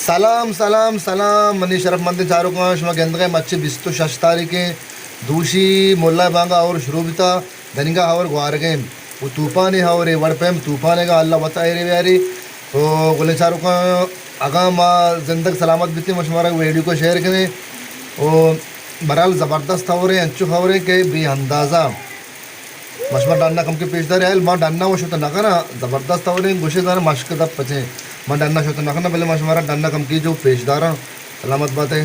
سلام، سلام، سلام، منی شرفمندیں چاروکاں، شما گندگ ءَ مرچی بیست ءُ شش تاریخ ایں، دوشی ملا بانگا ہور شروع بیتا، دنیگا ہور گوارگ ءَ ایں، و توپانی ہورے، وڑ پیم توپانے گا، اللہ وت ایرے بیاری۔ و گلیں چاروکاں، اگاں ما زندگ سلامت بیتیں، ما شمارا ویڈیو کو شیئر کنیں۔ و برحال زبردست ہورے، انچو ہورے کہ بے اندازہ۔ ما شما ڈنا کمکے پیش داریں، ہیل ما ڈنا و شت نہ کناں، زبردست ہوریں، گوشے زاناں مشک دپ پچیں۔ ما ڈنا شت نہ کناں، بلے ما شمارا ڈنا کمکے جو پیش داراں۔ سلامت باتے۔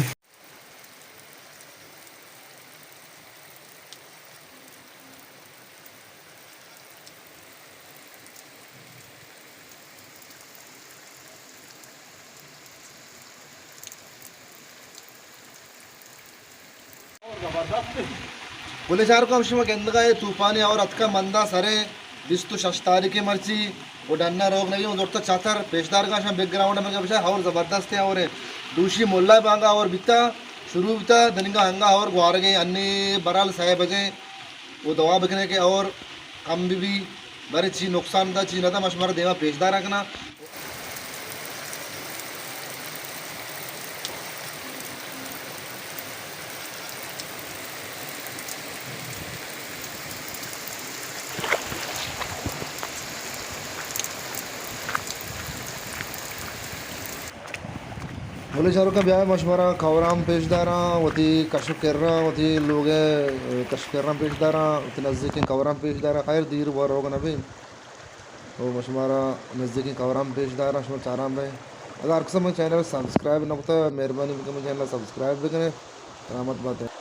گلیں چاروکاں، شما گندگا اے توپانی ہور اتکا، مندا سریں بیست ءُ شش تاریخ مرچی، و ڈنا روگ نبی، و زرتا چتر پیش دارگا، شما بیک گراؤنڈ من بچار، ہور زبردست ایں، ہور دوشی ملا بانگا ہور بیتا، شروع بیتا، دنیگا ہنگا ہور گوارگ ءَ ایں، انی برحال سئے بجیں، و دعا بکنے کہ ہور کم بہ بی، بارے چی نقصان دا، چی نہ دا، ما شمارا دیما پیش دارا کناں۔ بلے چاروکاں، بیا ما شمارا کورام پیش داراں، وتی کش و کراں، وتی لوگ ءِ کش و کراں پیش داراں، وتی نزیکیں کورام پیش داراں۔ خیر، دیر و روگ نہ بی۔ او ما شمارا نزیکیں کورام پیش داراں، شما چاران بئے۔ اگاں ہر کس من چینل سبسکرائب نہ کتا، مہربانی بکن من چینل سبسکرائب بکنے۔ سلامت باتے۔